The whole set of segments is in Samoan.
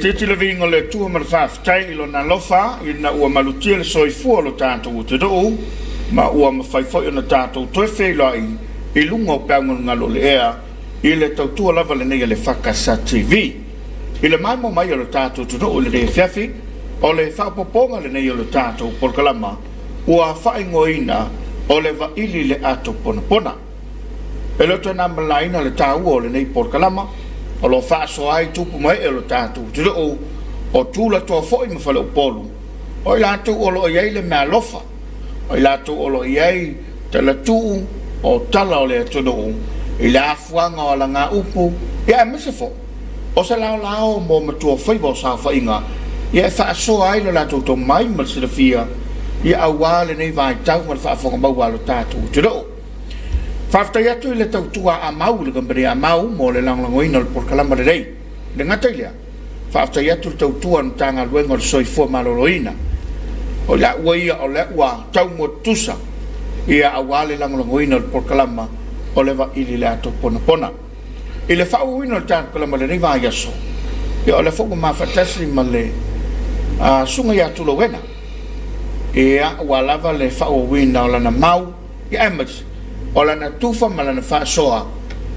Itiiti le viiga o le Atua ma le faafetai i Lona alofa ina ua malutia le soifua o lo tatou atunuu ma ua mafai foi ona tatou toe feiloai i luga o peau galugalu o le ea i le tautua lava lenei a le EFKS TV. I le maimoa mai o lo tatou atunuu i lenei afiafi, o le faaopoopoga lenei o le tatou polokalama ua faaigoaina o le Vaili i le Ato Ponapona. E le o toe na malaina le taua o lenei polokalama o lo o faasoa ai tupu ma ee o lo tatou atunuu o tulatoa foi ma faleupolu, o i latou o lo o i ai le meaalofa, o i latou o lo o i ai talatuu o tala o le atunuu i le afuaga o alagaupu, ia aemaise foi o se laolao mo matuafaiva o saofaiga ia e faasoa ai lo latou tomai ma le silafia ia aua lenei vaitau ma le faafofoga maua a lo tatou atunuu. Faafetai atu i le tautua a Amau i le kamupani a Amau mo le lagolagoina o le polokalama lelei. E le gata i lea, faafetai atu i le tautua a le Matagaluega o le Soifua Maloloina. O i laua ia o lea ua taumua tutusa ia aua le lagolagoina o le polokalama o le Vaili i le Ato Ponapona. I le faaauauina o le tatou kalama i lenei vaiaso, ia o lea foi ua mafaatasi ma le Susuga ia Tulauena, ia aua lava le faaauauina o lana mau, ia aemaise o lana tufa ma lana faasoa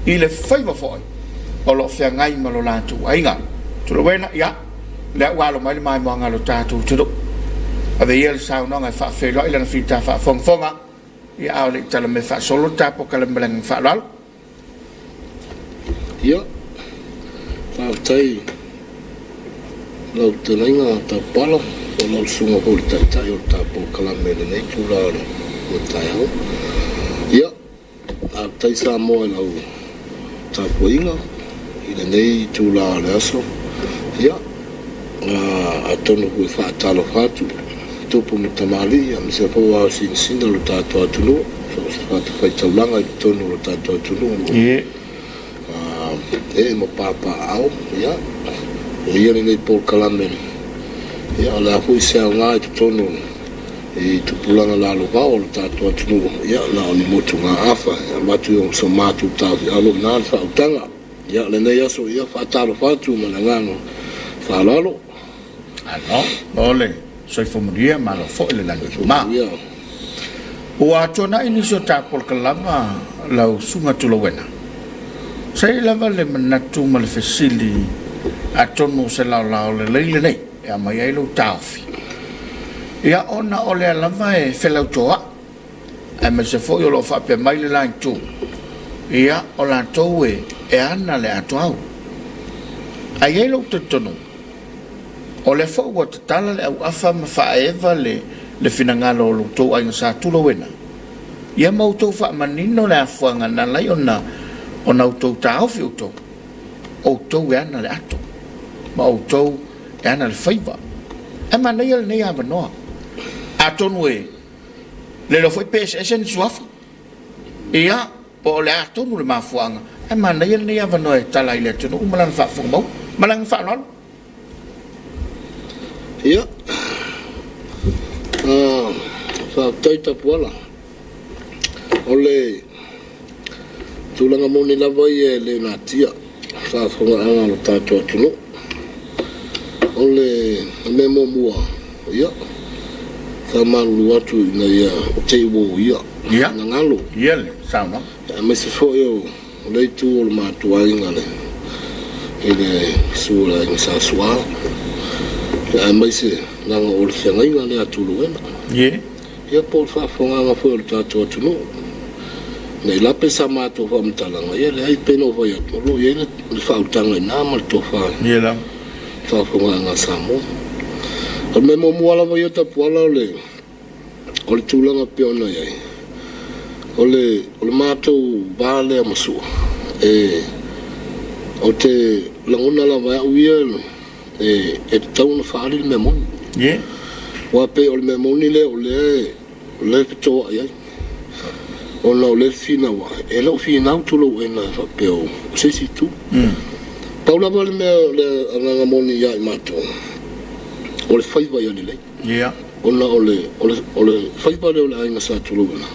i le faiva foi o lo o feagai ma lo latou aiga. Tulauena, ia, lea ua alo mai le maimoaga a lo tatou atunuu. Ave ia le saunoaga e faafeiloai lana fita faafogafoga, ia a o le i tala mai faasolo le tatou kalama ma le agaga faaaloalo. Ia, faafetai i lau fetalaiga Taupala po o lau susuga foi i le Taitai o le tatou polokalame i lenei itula o le taeao. Ia, faafetai Samoa i lau tapuaiga i lenei itula o le aso. Ia, atonu foi e faatalofa atu i tupu ma tamalii aemaise foi o ao sinasina o le tatou atunuu, so o se fatafaitaulaga i totonu o le tatou atunuu o ee ma papaaao. Ia, o ia lenei polokalame, ia o le a foi se aoga i totonu i tupulaga lalovaoa o le tatou atunuu, ia na o ni motugaafa e avatu i so matou taofialo i ina le faautaga. Ia, lenei aso, ia faatalofa atu ma le agaga faaaloalo. Malo, o le soifua manuia, malo foi le lagi e mama. Ua tuanai nisi o ta polokalama lau Susuga Tulauena. Sa i ai lava le manatu ma le fesili atonu o se laolao lelei lenei e aumai ai lou taofi. Ia ona o lea lava e felautoa'i aemaise foi o lo o faapea mai le la itu, ia o latou e ana le atoau. Ae i ai lou talitonuga, o lea foi ua tatala le auafa ma faaeva le le finagalo o lo outou aiga sa Tulauena, ia ma outou faamanino le afuaga na ala ai ona ona outou taofi outou, outou e ana le ato ma outou e ana le faiva. Ae manaia lenei avanoa, atonu e Le iloa foi pe eseese ni suafa. Ia, po o le a tonu le mafuaaga, ae manaia lenei avanoa e tala ai i le atunuu ma lana faafofoga maua. Ma le agaga faaaloalo. Ia, faafetai Tapuala. O le tulaga moni lava ia e le natia faafofogaaga a lo tatou atunuu. O le mea muamua, ia, faamalulu atu ina ia te i ua uia finagalo. Ia le saunoaga. Aemaise foi o le itu o le matou aiga i le susu o le aiga Sa Suā, aemaise leaga o le feagaiga lea a Tuluena. Ia po o le faafofogaaga foi a le tatou atunuu. Ne i lape sa matou faamatalaga, ia leai, pei ona ou fai atu, o lo o i ai le faautaga i ina ma le tofa i le faafofogaaga a Samoa. O le mea muamua lava ia Tapuala o le o le tulaga e pei ona i ai, o le o le matou va lea ma Sua, e ou te lagona lava e au ia e tatau ona faaali le mea moni. Aua pei o le mea moni lea o lea o lea e fetoai ai, ona o lea e finau ai, e le o finau Tulauena e faapea o se isi itu. Pau lava le mea o le agaga moni ia i matou, o le faiva ia lelei. Ona o le o le o le faiva lea o le aiga Sa Tulauena,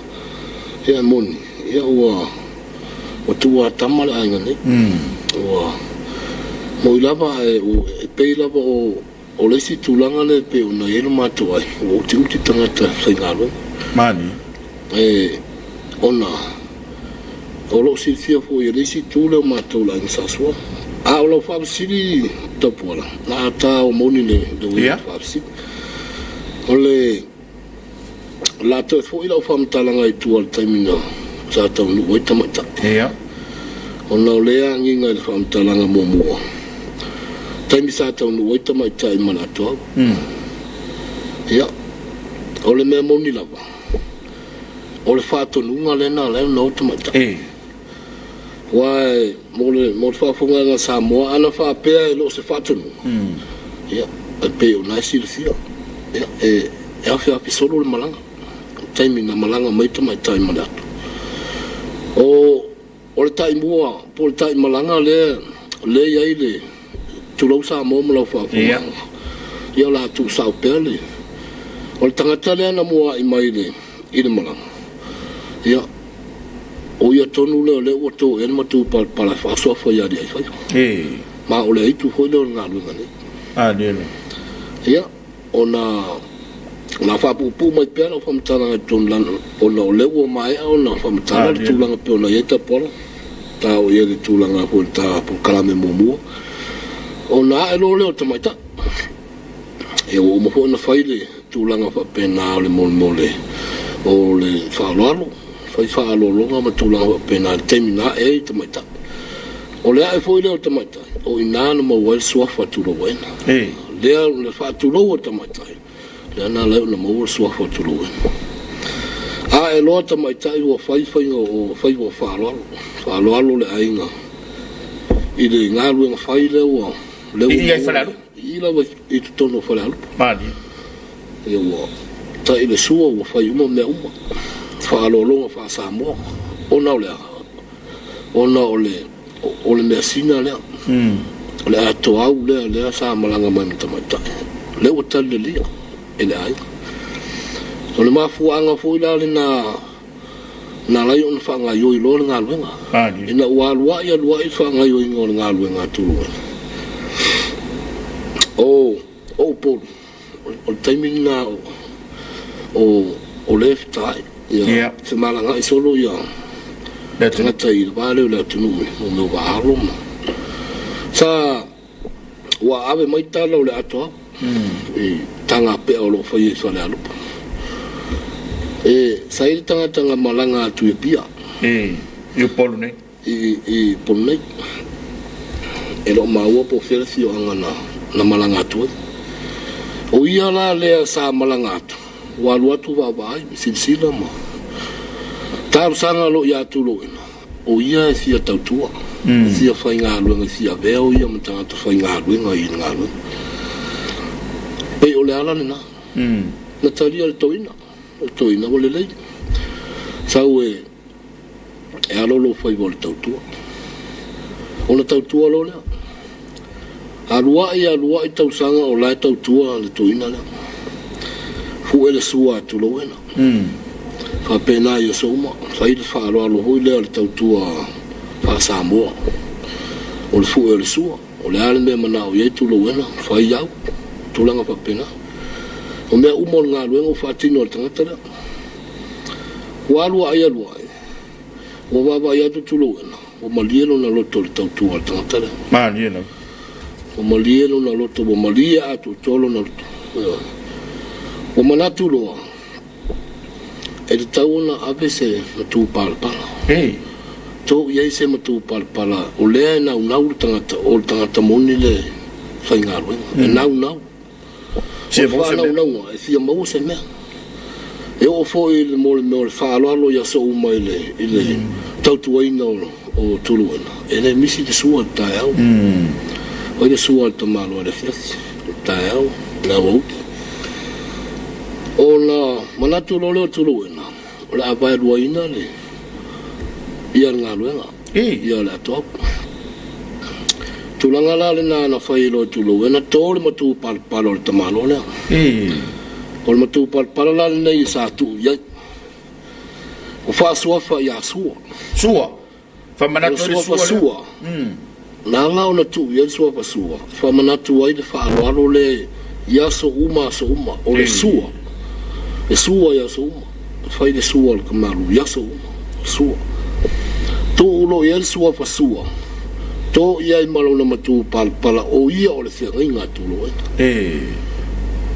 ia e moni, ia ua ua tuuatama le aiga nei. Ua Moi lava ae e pei lava o o le isi tulaga lea e pei ona i ai lo matou aiga, ua utiuti tagata faigaluega. Malie. E ona o lo o silafia foi e le isi itu lea o matou le aiga Sa Sua. A o lau faafesili Tapuala, na ta o moni le uiga o le faafesili. O le O le a toe foi lau faamatalaga i tua i le taimi na sa taunuu ai tamaitai. Ia. Ona o lea e agiga i le faamatalaga muamua, taimi sa taunuu ai tamaitai ma le atoau. Ia, o le mea moni lava, o le faatonuga lea na ala ai ona o tamaitai. E. Aua mo le, mo le faafofogaaga a Samoa, ana faapea e le o se faatonuga, ia, e pei o lena e silafia, ia, e, e afeafe solo le malaga, o le taimi na malaga mai tamaitai ma le atu. O, o le taimua po o le taimalaga lea, lea e i ai le, tulou Samoa ma lau faafofogaaga, ia o le a tuusao pea le, o le tagata lea na muaai mai i le, i le malaga, ia, O ia tonu lea o lea ua to i ai le matupalapala e faasoafa i Aliaifaiva. Ma o le aitu foi lea o le galuega nei. Ia, ona o le a faapuupuu mai pea lau faamatalaga i totonu leaga ona o lea ua maea ona faamatala le tulaga pei ona i ai Tapuala, ta oo i ai i le tulaga foi o le ta polokalame muamua. Ona ae loa lea o tamaitai. Ia ua uma foi ona fai le tulaga faapena o le mo le o le faaaloalo, fai faaaloaloga ma tulaga faapena i le taimi na ae ai tamaitai. O le ae foi lea o tamaitai, o i ina na maua ai le suafa Tulouena. Lea o le faatulou o tamaitai, lea na ala ai ona maua le suafa Tulouena. Ae loa tamaitai ua fai faiga o faiva o faaaloalo, faaaloalo le aiga i le galuega fai lea ua lea ua I i ai Falealupo. I i lava i totonu o Falealupo. Malie. Ia ua tai le sua ua fai uma mea uma. Faaaloaloga faa-Samoa. Ona o le a? Ona o le, o le measina lea. O le atoau lea, lea sa malaga mai ma tamaitai. Lea ua talilelia e le aiga. O le mafuaaga foi la lena na ala ai ona faagaoioi loa le galuega. Ina ua aluai aluai le faagaoioiga o le galuega a Tuluena, o Upolu, o le taimi lena o lea e fetaai, ia femalagaai solo ia tagata i le va lea o le atunuu i mea o vaaalo ma sa Ua ave mai tala o le atoa i tagapea o lo o faia i Falealupo. E, sa i ai le tagata na malaga atu i Apia. I Upolu nei. I Upolu nei. E le o maua po o fea le afioaga na, na malaga atu ai. O ia la lea sa malaga atu, ua alu atu vaavaai, silasila ma talosaga loa ia Tulouena. O ia e fia tautua, e fia faigaluega, e fia avea o ia ma tagata faigaluega i le galuega. Pei o le ala lena. Na talia le toeaina, o le toeaina ua lelei. Sau e e alo lou faiva o le tautua. Ona tautua loa lea. Aluai aluai tausaga o la e tautua le toeaina lea. Fue le sua a Tulouena. Faapena i aso uma, fai le faaaloalo foi lea o le tautua faa-Samoa. O le fue o le sua, o le a le mea e manao i ai Tulouena, fai au, tulaga faapena. O mea uma o le galuega ua faatino e le tagata lea. Ua aluai aluai, ua vaavaai atu Tulouena, Ua malie lona loto i le tautua a le tagata lea. Malie lava. Ua malie lona loto, ua malie atoatoa lona loto. Ioe. Ua manatu loa, e tatau ona ave se matupalapala. Ei. Tou i ai se matupalapala, o lea e naunau le tagata, o le tagata moni le faigaluega. E naunau. Fia maua se mea. Faanaunauga, e fia maua se mea. E oo foi i le mo le mea o le faaaloalo i aso uma i le, i le tautuaina o, o Tuluena, e le misi le sua i le taeao. Fai le sua a le tamaloa i le afiafi, i le taeao, i le aoauli. Ona manatu loa lea o Tuluena, o le a vaeluaina le, ia le galuega. Ia le atoa. Tulaga la lena na fai ai loa e Tulou, na to le matupalapala o le tamaloa lea. O le matupalapala la lenei sa tuu i ai. Ua faasuafa ia Sua. Sua. Faamanatu ai le Sua lea. Sua. Na ala ona tuu i ai le suafa Sua, e faamanatu ai le faaaloalo lea i aso uma aso uma, o le sua, e sua i aso uma, e fai le sua a le kamalu i aso uma, sua. Tuu loa i ai le suafa Sua, to i ai ma lona matu palapala, o ia o le feagaiga a Tulouena.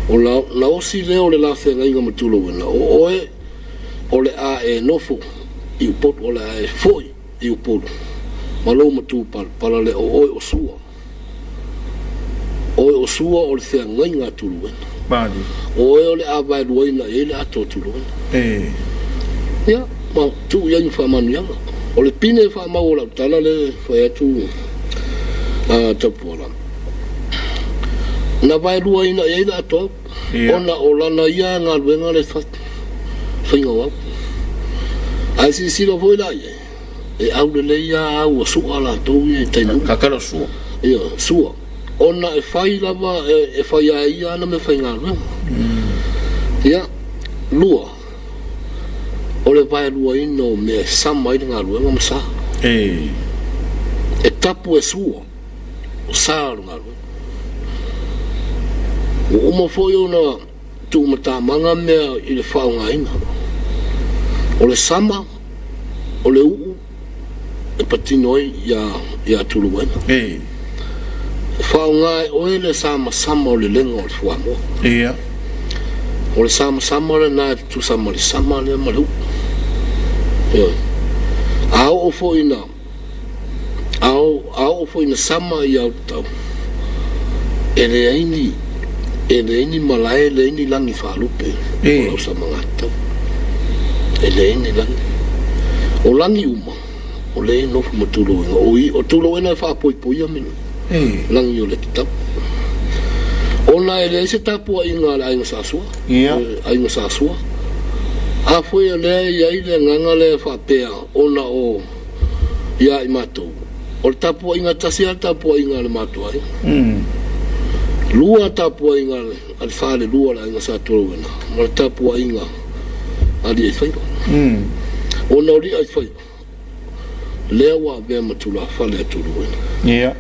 O la, na osi lea o le la feagaiga ma Tulouena, o oe o le a e nofo i Upolu, o le a e foi i Upolu ma lou matupalapala lea, o oe o Sua. Oe o Sua o le feagaiga a Tuluena. O oe o le a vaeluaina i ai le ato a Tuluena. Ia, ma tuu i ai ma faamanuiaga. O le pine faamau o lau tala lea e fai atu a Tapuala, na vaeluaina i ai le ato au, ona o lana ia galuega lea e fai, faiga o au. Ae silasila foi la i ai, e aulelei lava au a Sua latou ia i taimi uma. Kakala o Sua. Ia, Sua. Ona e fai lava, e fai lava e ia ana meafaigaluega. Ia, lua, o le vaeluaina o mea e sama ai le galuega ma sa. E tapu e Sua, o sa o le galuega. Ua uma foi ona tuumatamaga mea i le faaaogaina. O le sama, o le uu e patino ai ia Tuluena. E faaaoga e oe le samasama o le lega o le fuamoa. O le samasama lena e tutusa ma le sama lea ma le uu. Ioe. A oo foi ina A oo foi ina sama i autau, e leai ni, e leai ni malae, e leai ni lagi faalupe o lau samagatau. E leai ni lagi. O lagi uma, o lea e nofo ma Tulouena. O, o Tulouena e faapoipoia mea nei, lagi o le tatau. Ona e leai se tapuaiga a le aiga Sa Sua, aiga Sa Sua. A foi o lea e i ai le agaga lea e faapea, ona o ia i matou, o le tapuaiga tasi lava le tapuaiga a le matou aiga. Lua tapuaiga a le falelua o le aiga Sa Tulouena ma le tapuaiga a Liaifaiva. Ona o Liaifaiva, lea ua avea ma tulafale a Tulouena.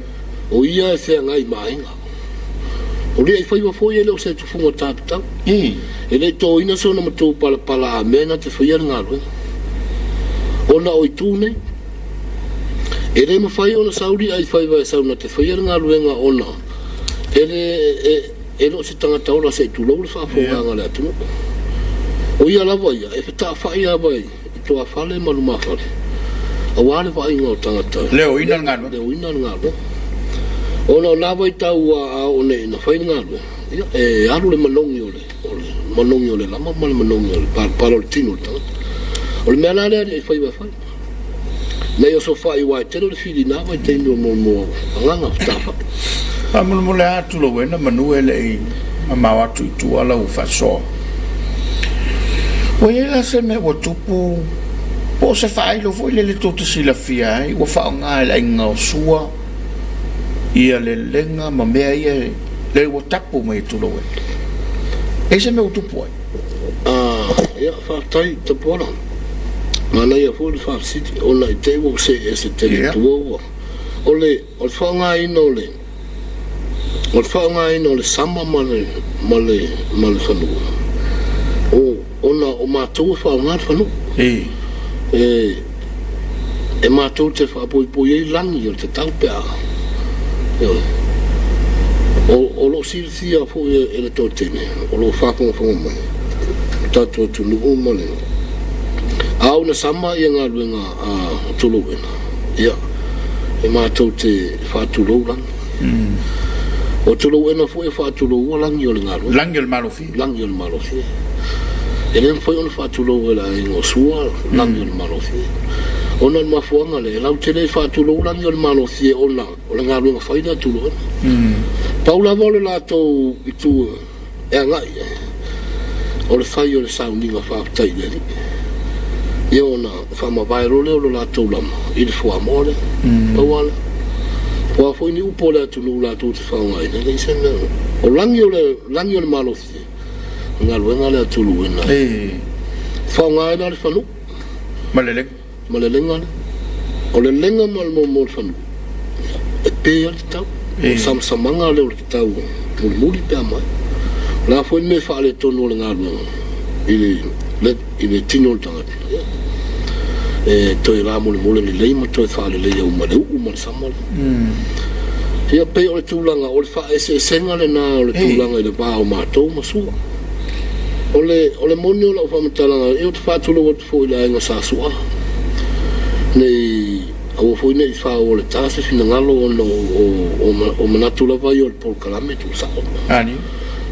O ia e feagai ma aiga. O Liaifaiva foi e le o se tufuga tatau. E le i toina sona matou palapala a mea na te faia le galuega. Ona o itu nei, e le mafai ona sau Liaifaiva e sau na te faia le galuega ona e le e le o se tagata ola se i tulou le faafofogaaga a le atunuu. O ia lava ia e fetaafai lava i tuafale ma lumafale aua le vaaiga o tagata leoina le galuega. Leoina le galuega. Ona o na vaitau a oo nei ina fai le galuega, ia, e alu le manogi o le, o le manogi o le lama ma le manogi o le palapala o le tino o le tagata. O le mea la lea Liaifaiva e fai. Nei osofai aua e tele o le filina vaitaimi o mo agaga fetafai. Faamolemole lava Tulouena manu e le i mamao atu i tua lau faasoa. Ua i ai la se mea ua tupu po o se faailo foi lele tou te silafia ai ua faaaoga e le aiga o Sua ia le lega ma mea ia lea ua tapu mai e Tulouena. E i ai se mea ua tupu ai? Ia, faafetai Tapuala. Manaia foi le faafesili ona i te i ua ou see ese tele i tua ua. O le o le faaaogaina o le o le faaaogaina o le sama ma le ma le ma le fanua, o ona o matou e faaaoga le fanua. E e matou te faapoipoi ai lagi o le tatau pe a. Ioe. O o lo o silafia foi e le toatele o lo o faafogafoga mai o tatou atunuu ma le a ona sama ia galuega a Tulouena, ia, e matou te faatulou lagi. O Tulouena foi e faatuloua lagi o le galuega. Lagi o le malofie. Lagi o le malofie. E le mafai ona faatulou e le aiga o Sua lagi o le malofie. Ona o le mafuaaga lea, e lautele faatulou lagi o le malofie ona o le galuega fai lea a Tulouena. Pau lava o le latou itu e agai i ai, o le fai o le sauniga faafetai i le Alii. Ia ona faamavae loa lea o le latou lama i le fuamoa lea. Pau lava lea. Aua foi ni upu a le atunuu latou te faaaogaina, e leai se mea. O lagi o le lagi o le malosi, o le galuega lea a Tuluina. E faaaoga ai la le fanuu. Ma le lega. Ma le lega lea. O le lega ma le momo o le fanuu, e pe ai le tatau. O le samasamaga lea o le tatau mulimuli pe a maea. O le a foi le mea e faaletonu o le galuega i le tino o le tagata, ia, e toe lamolemole lelei ma toe faaleleia uma i le uu ma le sama lea. Ia, pei o le tulaga, o le faaeseesega lena o le tulaga i le va o matou ma Sua. O le moni o lau faamatalaga, ia ou te faatulou atu foi i le aiga Sa Sua, ne i aua foi ne i faaoa le ta se finagalo ona o manatu lava ia o le polokalame tuusao.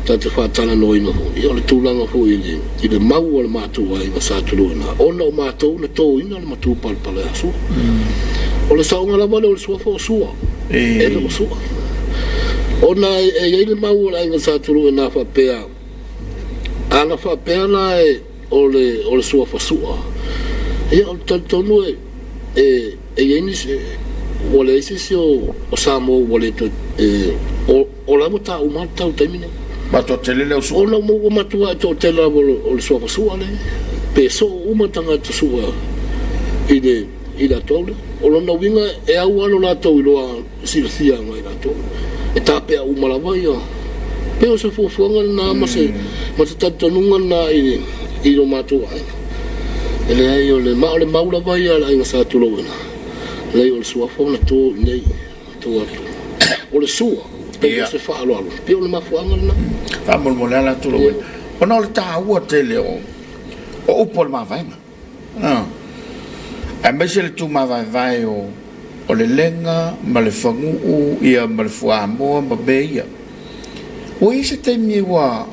Ta te faatalanoaina foi, ia o le tulaga foi i le mau a le matou aiga Sa Tuluina, ona o matou na toina le matupalapala ia Sua. O le saoga lava lea o le suafa o Sua, e le o Sua. Ona e i ai le mau a le aiga Sa Tuluina faapea, ana faapea la e o le suafa Sua, ia ou te talitonu e i ai nisi, ua leai se isi o Samoa ua le toe, o la ua ta uma lava le tau i le taimi lenei. Ua toatele le au Sua. Ona ua matua toatele lava o le suafa Sua lea, pe soo uma tagata Sua i le atoa lea. O lona uiga e au lava lo latou iloa silafia agai latou, e tapea uma lava ia. Pei o se fuafuaga lena ma se ma se talitonuga lena i lo matou aiga. E leai o le ma o le mau lava ia a le aiga Sa Tulouena, leai o le suafa ona to i inei to atu. O le sua, pei o se faaaloalo, pei o le mafuaaga lena. Faamolemole lava la Tulouena, ona o le taua tele o upu o le mavaega. Aemaise le tumavaevae o le lega ma le faguu ia ma le fuamoa ma mea ia. Ua i ai se taimi ua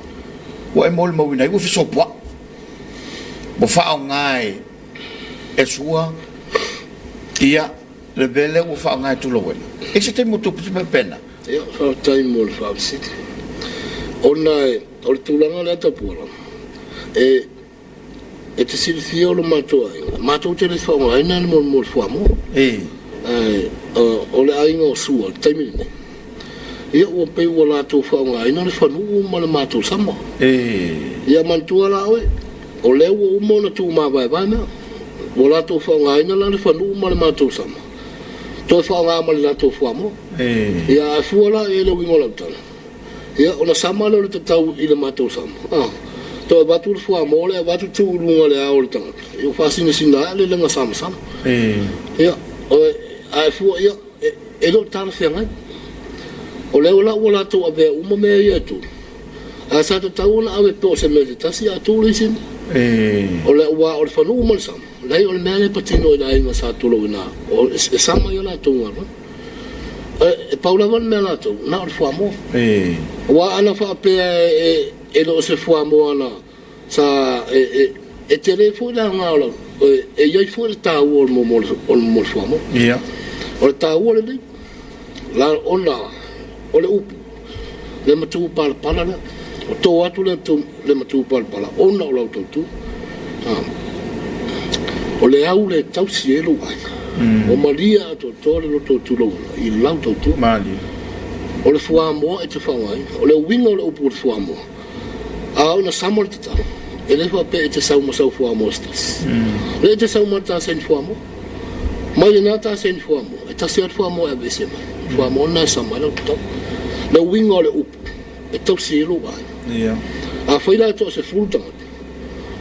e molimauina ai ua fesopoai, ua faaaoga e Sua ia le mea lea ua faaaoga e Tulauena. E i ai se taimi ua tupu se mea faapena? Ia, faafetai mo le faafesili. Ona o le tulaga lea Tapuala, e E te silafia o lo matou aiga, matou te le faaaogaina le mo le fuamoa. Ae o le aiga o Sua i le taimi lenei, ia ua pei ua latou faaaogaina le fanuu ma le matou sama. Ia manatua la oe, o lea ua uma ona tuumavaevae mea. Ua latou faaaogaina la le fanuu ma le matou sama, toe faaaoga ma le latou fuamoa. Ia ae fua la i ai le uiga o lau tala. Ia, ona sama lea o le tatau i le matou sama. A, toe avatu le fuamoa lea, avatu tuu i luga o le ao o le tagata, ia ua faasinasina ae le lega samasama. Ia, ae fua, ia, e le o talafeagai. O lea la ua latou avea uma mea ia e tolu, ae sa tatau ona ave pea o se mea se tasi ae tuu le isi mea. O le, aua o le fanuu ma le sama, leai o le mea lea e patino i le aiga sa tulou i ina, e sama ia latou galuega. E pau lava le mea latou, na o le fuamoa. Aua ana faapea e le o se fuamoa na sa e tele foi le aoga o lau, e i ai foi le taua o le mo le fuamoa. O le taua lenei, la ona o le upu, le matupalapala lea. O to atu le le matupalapala ona o lau tautua. O le au le tausi ai lou aiga. Ua malie atoatoa le loto o Tulouena i lau tautua. Malie. O le fuamoa e te faaaogaina. O le uiga o le upu o le fuamoa, a oo ina sama le tatalo, e le faapea e te sau ma sau fuamoa se tasi. Lea e te sau ma le ta saini fuamoa. Mai lena ta saini fuamoa, e tasi lava le fuamoa e aveese mai. O le fuamoa lena e sama ai lau tatalo. Le uiga o le upu, e tausi ai lou aiga. Ia. Afai la e toasefulu tagata,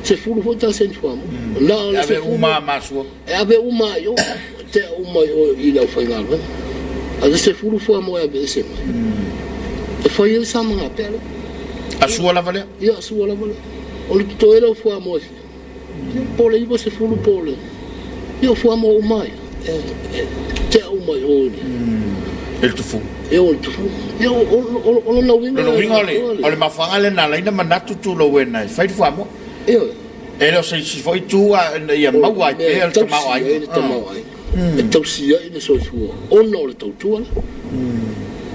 sefulu foi ta saini fuamoa. Na o E le ave sefulu. uma a masua. E ave uma i o, e tea uma i o i le aufaigaluega. A o le sefulu fuamoa e aveese mai. E fai ai le samagapea lea. A sua lava lea? Ia, a sua lava lea. O le totoe lea o fuamoa e fia. Ia, po o le 90 po o le... Ia, o fuamoa uma ia. E tea uma i o i le... I le tufu. Ia, o le tufu. Ia, o lona uiga... Lona uiga o le mafuaaga lea na ala ai ona manatu Tulauena e fai le fuamoa. Ioe. E le o se isi foi itu a ina ia maua ai pea le tamaoaiga. E tausi ai le tamaoaiga. E tausi ai le soifua ona o le tautua lea.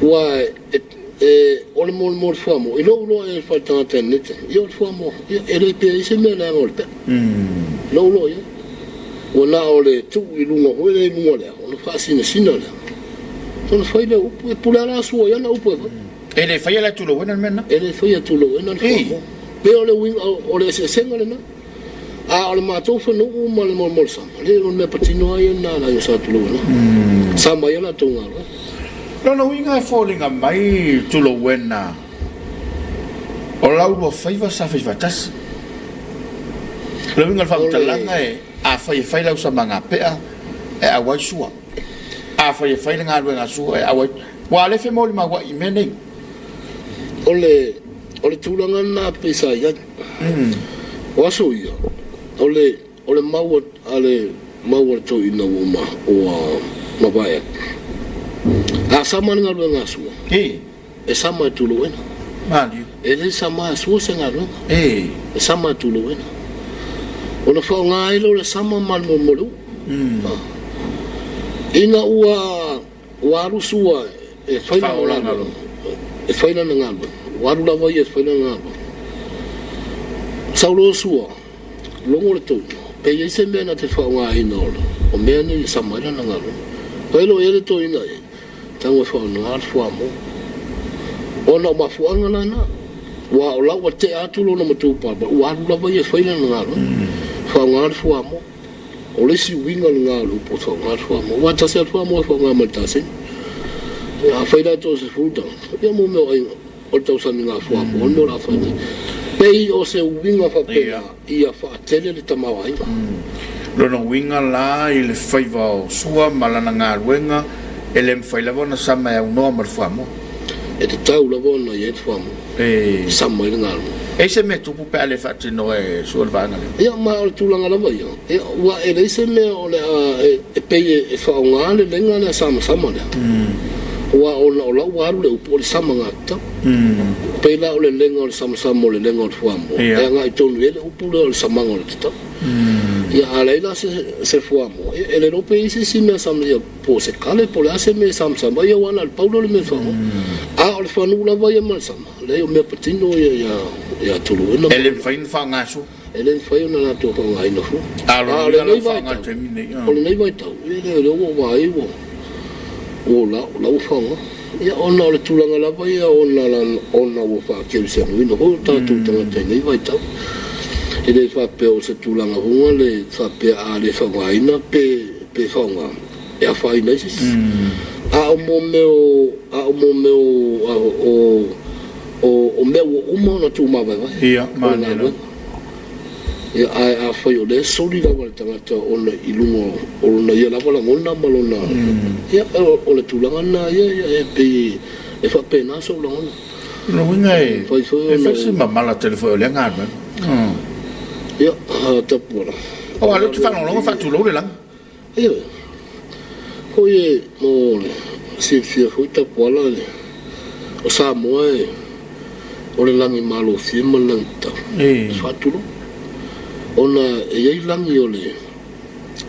Aua o le molimoli o le fuamoa, i lou iloa i ai faaletagata i lenei taimi, ia o le fuamoa, ia e le pe ai se mea leaga o le pea. I lou iloa i ai. Ua na o le tuu i luga foi lea i luga o le ao, ona faasinasina lea, ona fai lea o upu. E pule lava la Sua i ana upu e fai. E le faia la e Tulauena le mea lena? E le faia e Tulauena le fuamoa. Pei o le uiga, o le eseesega lena. A o le matou fanuu ma le molimoli sama, leai o le mea patino lava ia lena a le aiga Sa Tulauena. Sama ai a latou galuega. Lona uiga e foliga mai Tulouena o lau lua faiva sa fai faatasi. O le uiga o le faamatalaga e afai e fai lau samaga pea e auai Sua. Afai e fai le galuega a Sua e auai. Ua le femolimauai i mea nei. O le o le tulaga lena pei sa i ai. O aso ia, o le o le mau a le mau a le toeaina ua uma ua mavae atu. A sama le galuega a Sua, e sama e Tulouena. Maliu. E le sama e Sua se galuega. E sama e Tulouena. Ona faaaoga ai lea o le sama ma le molemoleu. Ina ua Ua alu Sua e fai lana galuega, e fai lana galuega, ua alu lava ia e fai lana galuega. Sau loa Sua, logo le toeaina, pe i ai se mea na te faaaogaina o mea nei e sama ai lana galuega. Fai loa i ai le toeaina e tago e faaaoga le fuamoa. Ona o mafuaaga la na, aua o la ua tea atu lona matupalapala, ua alu lava ia e fai lana galuega, faaaoga le fuamoa. O le isi uiga lena o le upu o le faaaoga le fuamoa. Aua e tasi lava le fuamoa e faaaoga mai le taseni. Ia afai la e 30 tagata, ia mo mea o aiga, o le tausamiga fuamoa le mea o le a fai nei. Pei o se uiga faapena ia faatele le tamaoaiga. Lona uiga la i le faiva o Sua ma lana galuega, e le mafai lava ona sama e aunoa ma le fuamoa. E tatau lava ona i ai le fuamoa. E sama ai le galuega. E i ai se mea tupu pe a le faatino e Sua le vaega lea? Ia, ma o le tulaga lava ia, ia, ua e leai se mea o le a e pei e faaaoga le lega lea samasama lea, aua ona o la ua alu le upu o le samagatau. Pei la o le lega o le samasama o le lega o le fuamoa, e agai tonu i ai le upu lea o le samaga o le tatau. Ia, a leai la se fuamoa, ia, e le iloa pe i ai se isi mea sama, ia, po o se kale po o le a se mea e samasama ai, aua na o le pau lea o le mea e faaaoga. A o le fanuu lava ia ma le sama, leai o mea patino ia ia Tuluina. E le mafai ona faaaoga e Sua. E le mafai ona latou faaaogaina fua. A o lenei vaitau, o lenei vaitau, ia lea ua ou vaai ua ua la ua faaaoga. Ia ona o le tulaga lava ia ona ona ua faakerisianoina foi o tatou tagata i lenei vaitau. E le faapea o se tulaga foi le faapea a le faaaogaina pe pe faaaoga e afaina ai se isi. A o mo mea o, a o mo mea o, o, o mea ua uma ona tumavaevae. Ia, o le galuega. Ia, ae afai o lea e soli lava le tagata ona i luga o lona ia lava lagona ma lona, ia, o le tulaga lena ia, ia, e pei e faapena sou lagona. O lona uiga e, e fai si mamala tele foi o lea galuega. Ia, Tapuala. Aua o lea ou te faalogologo faatulou le lagi. Ioe. Foi e mo le silafia foi Tapuala le o Samoa e o le lagi malofie ma le lagi tatau. E faatulou. Ona e i ai lagi o le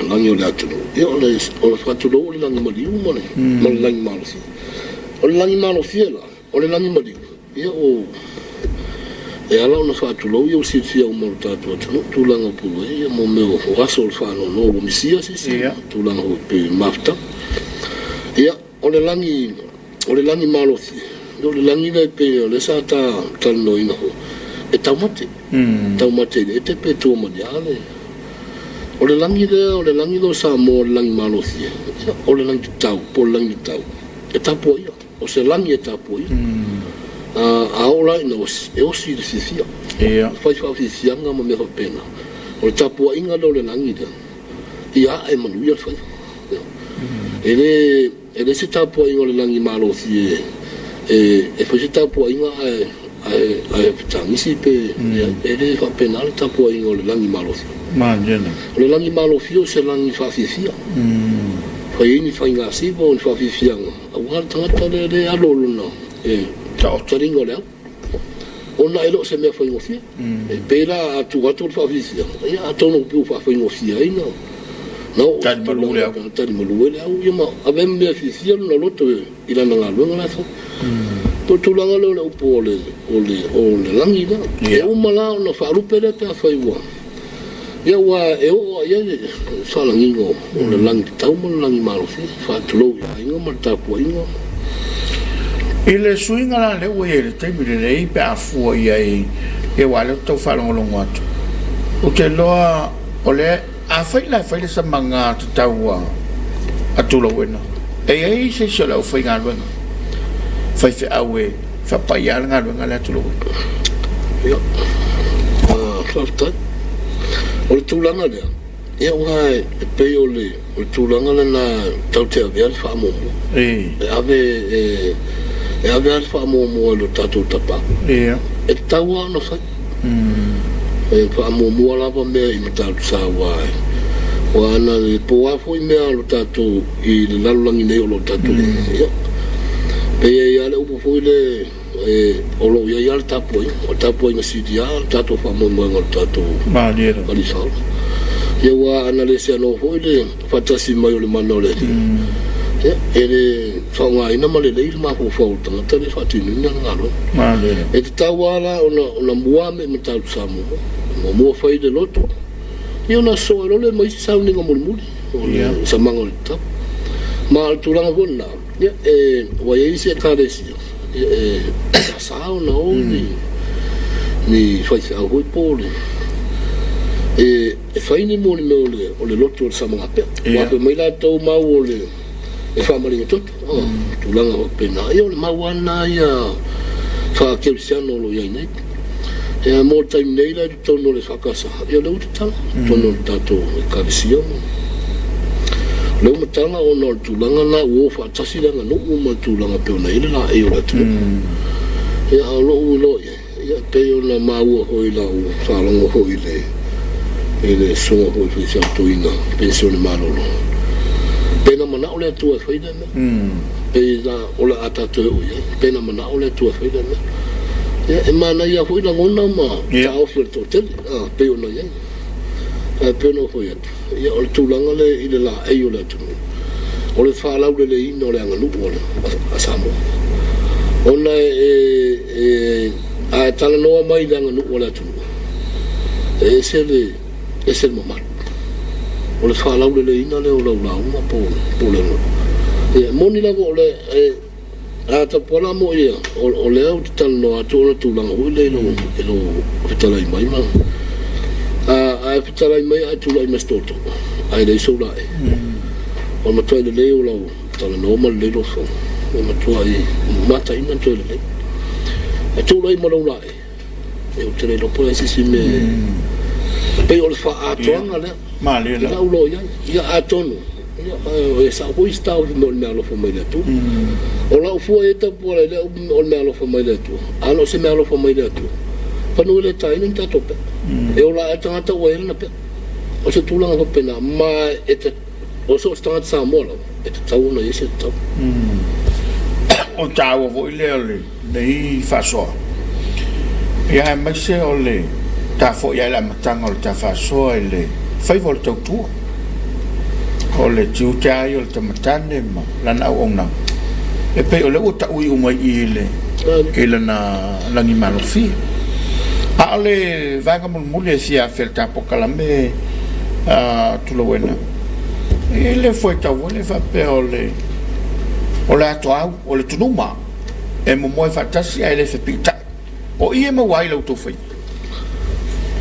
lagi o le atunuu. Ia o le o le faatulou o le lagi maliu ma le ma le lagi malofie. O le lagi malofie la, O le lagi maliu, ia o, e ala ona faatulou ia ua silafia uma e lo tatou atunuu tulaga o pulu ai, ia mo mea o aso o le faanoanoa ua misia se isi tulaga foi pei mafutaga. Ia, o le lagi, o le lagi malosi, ia o le lagi lea e pei o lea sa ta talanoaina foi, e taumate, taumate i le ete pe tua ma ni a le, o le lagi lea, o le lagi lea o Samoa o le lagi malosi, ia, o le lagi tatau po o le lagi tatau, e tapuaia. O se lagi e tapuaia. A oo la ina osi, e osi i le fiafia. E fai faafiafiaga ma mea faapena. O le tapuaiga lea o le lagi lea, ia ae manuia le faiva. E le, e le se tapuaiga o le lagi malosi e, e fai se tapuaiga ae, ae, ae fetagisi pe, e le faapena le tapuaiga o le lagi malosi. O le lagi malofi o se lagi faafiafia. Fai ai ni faigasiva o ni faafiafiaga. Aua le tagata lea lea e alo lona e taliga o le au ona e le o se mea faigofie. E pei la a tuu atu le faafiafiaga, ia atonu pei ua faafaigofie ai na na oo Tali malu le au. Tali malu ai le au, ia ma ave ma mea fiafia lona loto i lana galuega la e fai. O le tulaga lea o le upu o le o le o le lagi lea. E uma la ona faalupe lea pe afai ua Ia ua e oo lava i ai le faalagiga o le lagi tatau ma le lagi malosi, faatulou i aiga ma le tapuaiga. I le suiga la lea ua i ai i le taimi lenei pe a fua i ai, ia aua o lea ou te tau faalogologo atu, ou te iloa o lea, afai la e fai le samaga tatau a Tulauena, e i ai se isi o le aufaigaluega? faifeau e faapaia le galuega lea tulou. Ia, faafetai. O le tulaga lea, ia aua e pei o le tulaga lena tatou te avea le faamuamua. E ave e ave lava le faamuamua i lo tatou tapaau. E tatau lava ona fai. E faamuamua lava mea i Matautu-sa aua aua ana le po a foi mea o lo tatou i le lalolagi nei o lo o tatou i ai. Ia, pei e i ai lava le upu foi lea o lo o i ai lava le tapuaiga, o le tapuaiga sili lava le tatou faamoemoega o le tatou Alii Faaola. Ia aua ana le seanoa foi le faatasi mai o le mana o le Alii, ia, e le faaaogaina ma lelei le mafaufau o le tagata lea e faatinoina le galuega. E tatau lava la ona mua ame i Matautu Samoa, muamua fai le loto, ia ona sosoo ai loa lea ma isi sauniga mulimuli o le samaga o le tatau. Ma o le tulaga foi lena, ia, ua i ai isi Ekalesia, ia, e sa ona o ni faifeau foi po o le e fai ni mo le mea o le loto o le samagapea. Ua fai mai latou mau o le e faamalina toto, tulaga faapena. Ia o le mau lava lena ia faa-kerisiano o lo o i ai nei. Ia mo le taimi nei la i totonu o le EFKS, ia o lea ua tatala i totonu o le tatou Ekalesia. O lea ua matala ona o le tulaga lena ua o faatasi le aganuu ma le tulaga pei ona i ai le laei o le atunuu. Ia a o lou iloa i ai, Ia, e pei ona maua foi i lau faalogo foi i le i le susuga foi i le faifeau toeaina penisione malolo, pe na manao le Atua e fai lea mea. Pei la o le a tatou oo i ai, pe na manao le Atua e fai lea mea. Ia, e manaia foi lagona ma taofi o le toatele, a, pei ona i ai. Ae pei ona ou fai atu, Ia, o le tulaga lea i le laei o le atunuu, o le faalauleleina o le aganuu a Samoa. Ona e, a e talanoa mai i le aganuu a le atunuu, e ese le, ese le mamalu. O le faalauleleina lea o lau lauga po o le aganuu. Ia, e moni lava o le, e, A tapuala mo ia, o lea ou te talanoa atu ona tulaga foi lea i lou fetalai mai ma a e fetalai mai ae tulai mai se tootoo ae leai sou laei. O le matuai lelei o lau talanoa ma lelei lou fono, e matuai mataina toe lelei. E tulai ma lou laei, ou te le iloa po o le a se isi mea e pei o le faaatoaga lea. Malie i lau loa i ai. Ia atonu, ia, e sao foi isi taofi mo le meaalofa mai le Atua. O lau fua e tapuala i lea upu o le meaalofa mai le Atua, a na o se meaalofa mai le Atua, panu e le taina ni tatou pea. E ola ae le tagata ua i ai lana pea. O se tulaga faapena, ma e o so o se tagata Samoa lava, e tatau ona i ai se tatau. O le taua foi lea o lenei faasoa, ia aemaise o le ta foi lava i le amataga o le ta faasoa i le faiva o le tautua, o le tiute lava ia o le tamatane ma lana auaunaga, e pei o lea ua taui uma i i i le i lana lagi malofie. A o le vaega mulimuli e fia afea i le ta polokalame a Tulauena, e i ai le fuaitau foi lea faapea o le o le atoau, o le tunuma e momoe faatasi ae le fepiitai. O i e maua ai la outou faiva.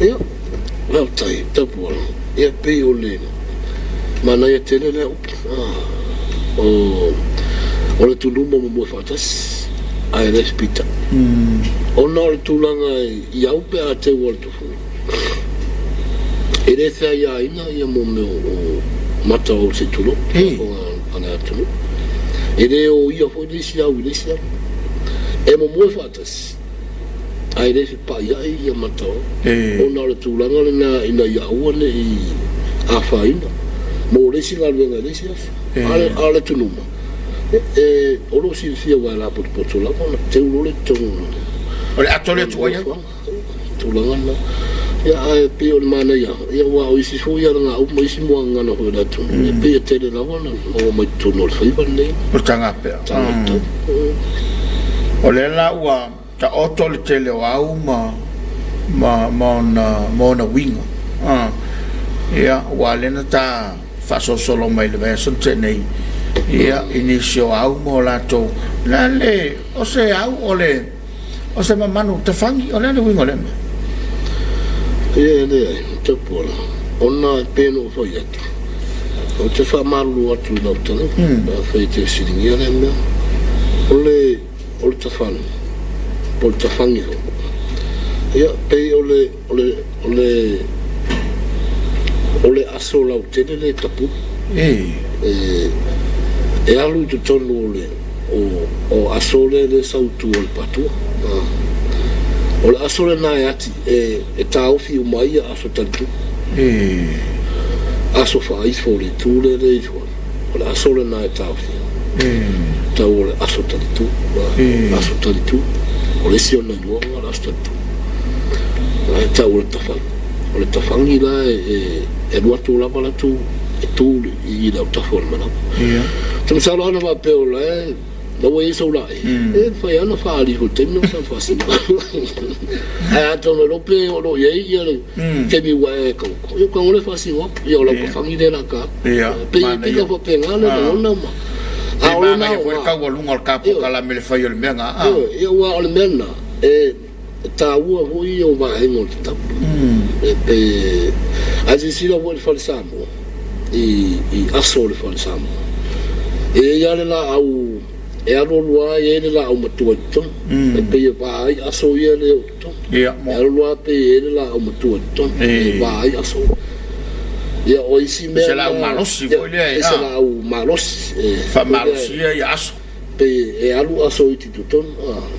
Ia, faafetai, Tapuala. Ia, pei o le manaia tele lea upu, o le tunuma momoe faatasi ae le fepiitai. Ona o le tulaga i au pe a teu o le tofoga, e le feaiaina ia mo mea o mata o se tulou, a le atunuu. E le oia foi le isi au i le isi au. E momoe faatasi, ae le fepaiai ia mata o, ona o le tulaga lena ina ia aua ne i afaina mo le isi galuega i le isi aso. A o le tunuma, e, o lo o silafia aua e lapotopoto lava ona teu loa lea i totonu o le O le ato lea e tuu ai au. Tulaga lena. Ia, ae pei o le manaia, ia aua o isi foi alagauma ma isi muagagana foi o le atunuu, e pei e tele lava ona maua mai totonu o le faiva lenei. O le tagapea. Tagata. O lea la ua taoto le tele o au ma ma ma ona ma ona uiga. Ia, aua lea na ta faasolosolo mai i le vaiaso na tea nei, ia, i nisi o au ma o latou, o le a le, o se au o le O se mamanu tafagi, o le a le uiga o lea mea? Ia e leai, Tapuala, ona e pei ona ou fai atu, ou te faamalulu atu i lau tala, pe afai e te fesiligia lea mea. O le, o le. tafana po o le tafagi foi, ia, pei o le, o le, o le, o le aso lautele lea e tapulu. E, e alu i totonu o le, o, o aso lea e sau i tua o le patua. O le aso lena e ati, e, e taofi uma ai aso talitu. Aso faaifo o le itu lea e ifo ai. O le aso lena e taofia. Tau o le aso talitu. Aso talitu. O le isi ona igoa o le aso talitu. E tau o le tafagi. O le tafagi la e alu atu lava latou e tu i le autafa o le manava. Ou te masalo ana faapea o la e la ua i ai sau laei, e mafai lava ona faaali ifo i le taimi lena sa faasino. Ae atonu e iloa pe o lo o i ai ia le taimi ua e tago, ia tago loa e faasino atu, ia o lau tafagi lea o le a ta atu. Pei e pei e faapena le lagona ma a o lena foi le taualuga o le ta polokalame i le fai o le mea lena. Ioe, aua o le mea lena e taua foi ia o vaega o le tatau. E pei ae silasila foi i le fale Samoa i aso o le fale Samoa. E i ai lava le laau e alu alu lava e i ai le laau matua i totonu. E pei e va ai aso ia lea o totonu. E alu alu lava pei e i ai le laau matua i totonu e va ai aso. Ia o isi mea. Se laau malosi foi lea. Se laau malosi. E faamalosia ia aso. Pei e alu aso iti i totonu,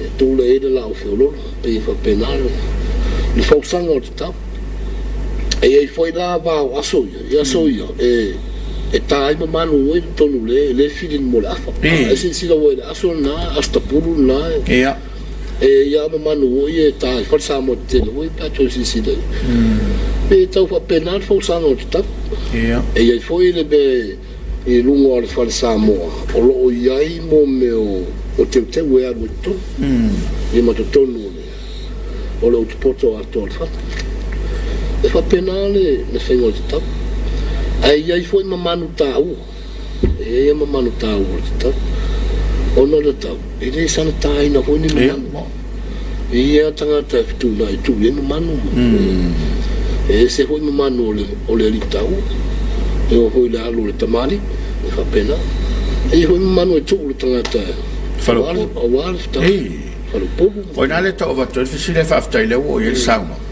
e tu lea i ai le laau feololo, pei e faapena le fausaga o le tatau. E i ai foi la va o aso ia, i aso ia e ta ai ma malu ai totonu le le filin mo le afa. E silasila ua i le aso lena, aso tapulu lena, e ia ma malu oi e ta i fale Samoa tetele foi pe a toe silasila i ai. Pei e tau faapena le fausaga o le tatau. E i ai foi le mea i luga o le fale Samoa o lo o i ai mo mea o teuteu e alu ai totonu ia ma totonu o le utupoto atoa o le fale. E faapena le faiga o le tatau. Ae i ai foi ma manu taua, e i ai ma manu taua o le tatau. Ona o le tatau, e le sanataina foi ni manu. E i ai tagata e fetuunai e tuu i ai mamanu ma e ese foi mamanu o le o le alii taua. E oo foi i le alu o le tamalii, e faapena. E i ai foi mamanu e tuu le tagata aua le fetau, faleupolu. O i ina lea e tau avatu ai le fesili ae faafetai lea ua oo i ai le saunoaga.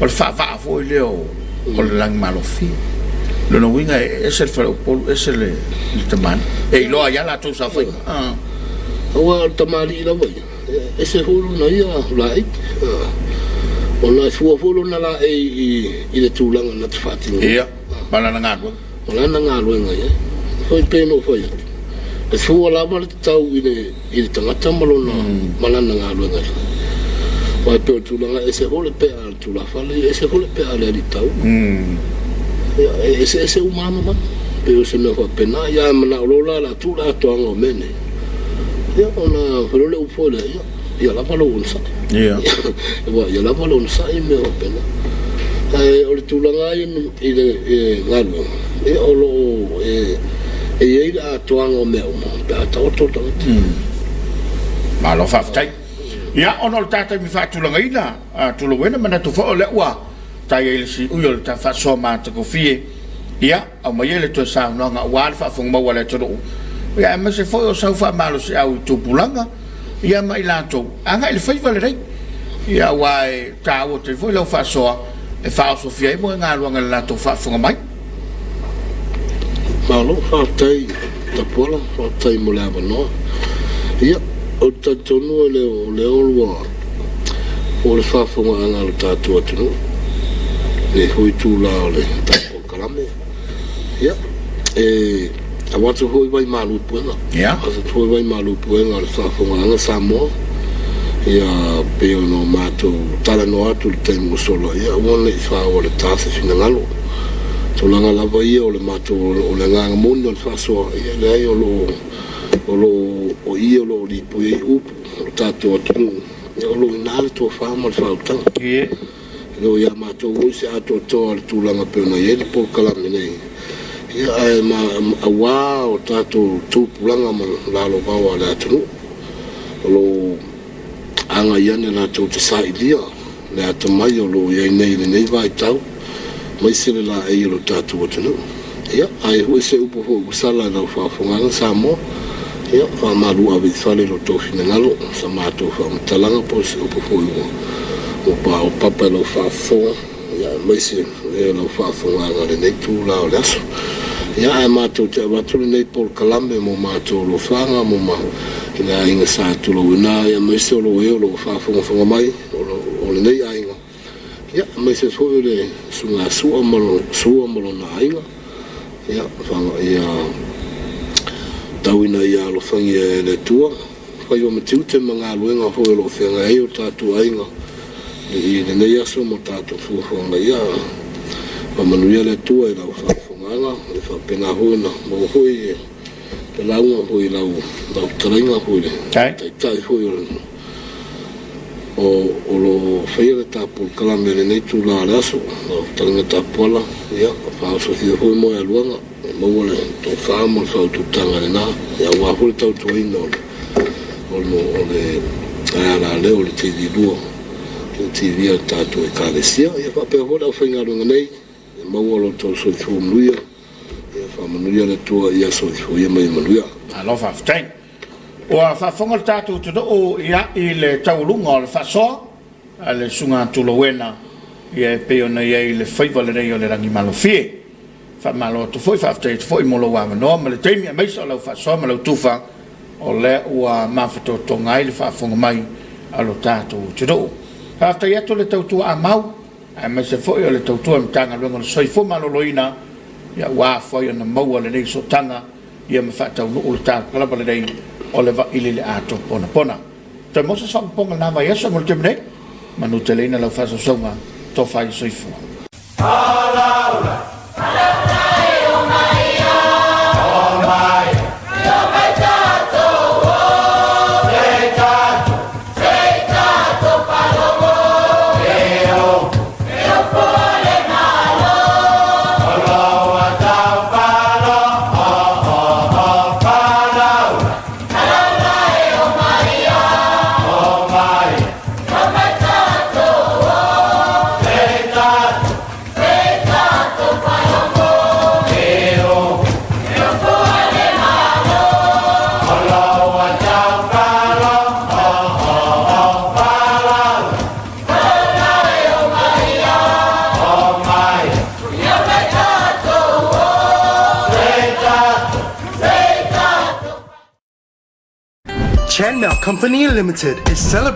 O le faavaa foi lea o le lagimalofie. O lona uiga e ese le faleupolu ese le tamalii. E iloa ai lava latou saofaiga. Aua o le tamalii lava ia. E ese foi lona ia laei, ona e fua foi lona laei i le tulaga na te faatinoina. Ia, ma lana galuega. Ma lana galuega i ai. Foi pei ona ou fai atu, e fua lava le tatau i le, i le tagata ma lona, ma lana galuega e fai. Aua e pei o le tulaga, e ese foi le pea a le tulafale, e ese foi le pea a le alii taua. Ia, e eseese uma lava ma manu. Pei o se mea faapena. Ia, a manao loa la o le a tuu le atoaga o mea nei, Ia, ona fai loa le upu foi lea, ia, ia lava lou onosai. Ia. Aua ia lava lou onosai ma mea faapena. Ae o le tulaga lava ia i le galuega, ia o lo o e i ai le atoaga o mea uma pe a taoto le tagata. Malo faafetai. Ia, ona o le ta taimi faatulagaina, tulou e, manatu foi o lea ua tai ai le siui o le ta faasoa matagofie. Ia, aumai ai le toe saunoaga aua le faafogomau a le atunuu, ia aemaise foi o sau faamalosiau i tupulaga, ia ma i latou agai i le faiva lelei. Ia aua e taua tele foi lau faasoa e faaosofia ai moegaluaga i le latou faafofoga mai. Malo faafetai Tapuala, faafetai mo le avanoa. Ia, ou te talitonu e le o lea ua o le faafofogaaga a lo tatou atunuu, lenei foi itula o le tatou polokalame. Ia, e avatu foi vai malu i puega. Avatu foi vai malu i puega o le faafofogaaga Samoa. Ia, pei ona matou talanoa atu i le taimi ua sola, ia aua ne i faaoa le ta se finagalo. Tulaga lava ia o le matou, o le agaga moni o le faasoa, ia leai o lo o, o lo o, o i o lo o lipoi ai upu o le tatou atunuu, ia o lo o i ina le tofa ma le faautaga. E le o ia matou foi se atoatoa o le tulaga pei ona i ai le polokalame nei, ia ae ma, aua o tatou tupulaga ma lalovaoa a le atunuu, o lo o agai ane latou te sailia le atamai o lo o i ai nei i lenei vaitau, aemaise le laei o lo tatou atunuu. Ia, a i ai foi se upu foi ua sala i lau faafofogaaga Samoa, Ia, faamalu ave i fale i lo outou finagalo sa matou faamatalaga po o se upu foi ua ua paopapa i lau faafofoga, ia aemaise o lau faafofogaaga i lenei itula o le aso. Ia, ae matou te avatu lenei polokalame mo matou alofaga mo ma i le aiga sa tulauina, aemaise o lo e o lo o faafogafoga mai o lenei aiga, ia aemaise foi o le Susuga ia Sua ma Sua ma lona aiga. Ia, ia tau ina ia alofagia e le Atua faiva ma tiute ma galuega foi o lo o feagai ai o tatou aiga i lenei aso ma tatou fuafuaga. Ia faamanuia le Atua i lau faafofogaaga, ia faapena foi ona maua foi le lauga foi i lau fetalaiga foi le Taitai foi o o lo o faia le ta polokalame i lenei itula o le aso, lau fetalaiga Tapuala, ia faaosofia foi moealuaga, ia maua le tofa ma le faautautaga i lena, ia aua foi le tautuaina o le o le alaleo o le TV2, le TV a le tatou Ekalesia. Ia faapea foi le aufaigaluega nei, ia maua lo outou soifua manuia, ia faamanuia le Atua ia soifua ia ma ia manuia. Malo faafetai. Ua faafofoga le tatou atunuu ia i le taualuga o le faasoa a le Susuga Tulauena ia e pei ona i ai le faiva lenei o le lagimalofie. Faamalo atu foi, faafetai atu foi mo lou avanoa ma le taimi aemaise o lau faasoa ma lau tufa o lea ua mafatotoga ai le faafofoga mai a lo tatou atunuu. Faafetai atu le tautua amau aemaise foi o le tautua i le Matagaluega o le Soifua Maloloina ia ua afua ai ona maua lenei sootaga ia ma faataunuu le talokalama lenei o le vaili le atoa ponapona. Toe maua se faaopoopoga i lena vaiaso mo le taimi nei. Manuteleina lau faasausauga, tofa i soifua. Chan Mao Company Limited is celebrating.